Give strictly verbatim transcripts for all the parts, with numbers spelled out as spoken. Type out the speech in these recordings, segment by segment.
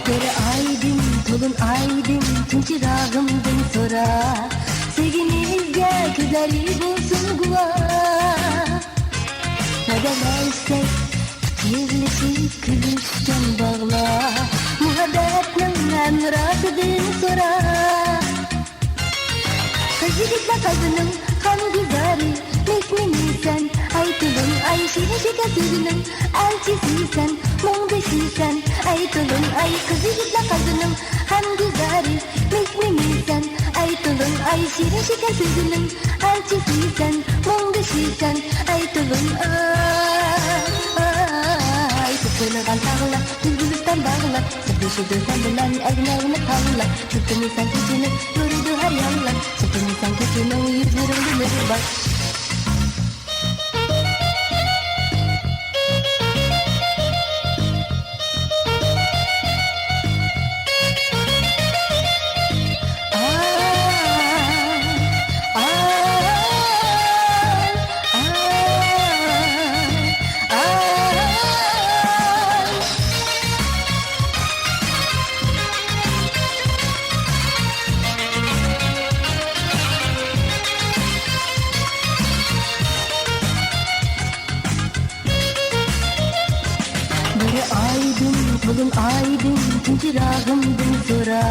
بىر ئايدىن، تولۇن ئايدىن، تۇنجى چىراغىمدىن سورا. سۆيگىنىمىزگە كۆزلىرى بولسۇن گۇۋاھ. ۋەدەلەشسەك، پىكىرلىشىپ كۈلۈشكەن باغلار، مۇھەببەتنىڭ ھەمراسىدىن سورا. قىز يىگىتلەر قەلبىنىڭ غەمگۈزارى، مېھمىنى سەن، ئەي تولۇن ئاي، شېرىن شېكەر سۆزىنىڭ ئەلچىسى سەن، مۇڭدىشى سەن، ئەي تولۇن ئاي. قىز يىگىتلەر قەلبىنىڭ غەمگۈزارى، مېھمىنى سەن، ئەي تولۇن ئاي، شېرىن شېكەر سۆزىنىڭ ئەلچىسى سەن، مۇڭدىشى سەن، ئەي تولۇن ئاي. ئاي، سېپىلغان تاغلار، گۈل گۈلىستان باغلار، سىردىشىدۇ سەن بىلەن ئەگنى-ئەگنى تاغلار. سۈپۈرمىسەڭ كېچىنى يورۇيدۇ ھەر ياللار، سۈپۈرمىسەڭ كېچىنىڭ يۈزلىرىڭدە نۇر بار. بىر ئايدىن، تولۇن ئايدىن، تۇنجى چىراغىمدىن سورا.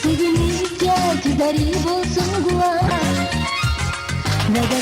سۆيگىنىمىزگە كۆزلىرى بولسۇن گۇۋاھ. ۋەدە